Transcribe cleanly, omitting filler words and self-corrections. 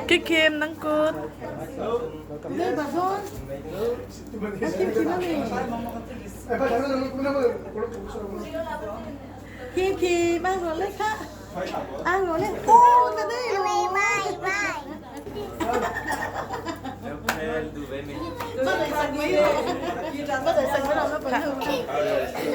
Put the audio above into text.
Kikim nang kut. Kim Kim ăn rồi lấy khác ăn rồi lấy ô ta đây rồi bắt đầu sạch mấy rồi bắt đầu sạch mấy rồi nó vẫn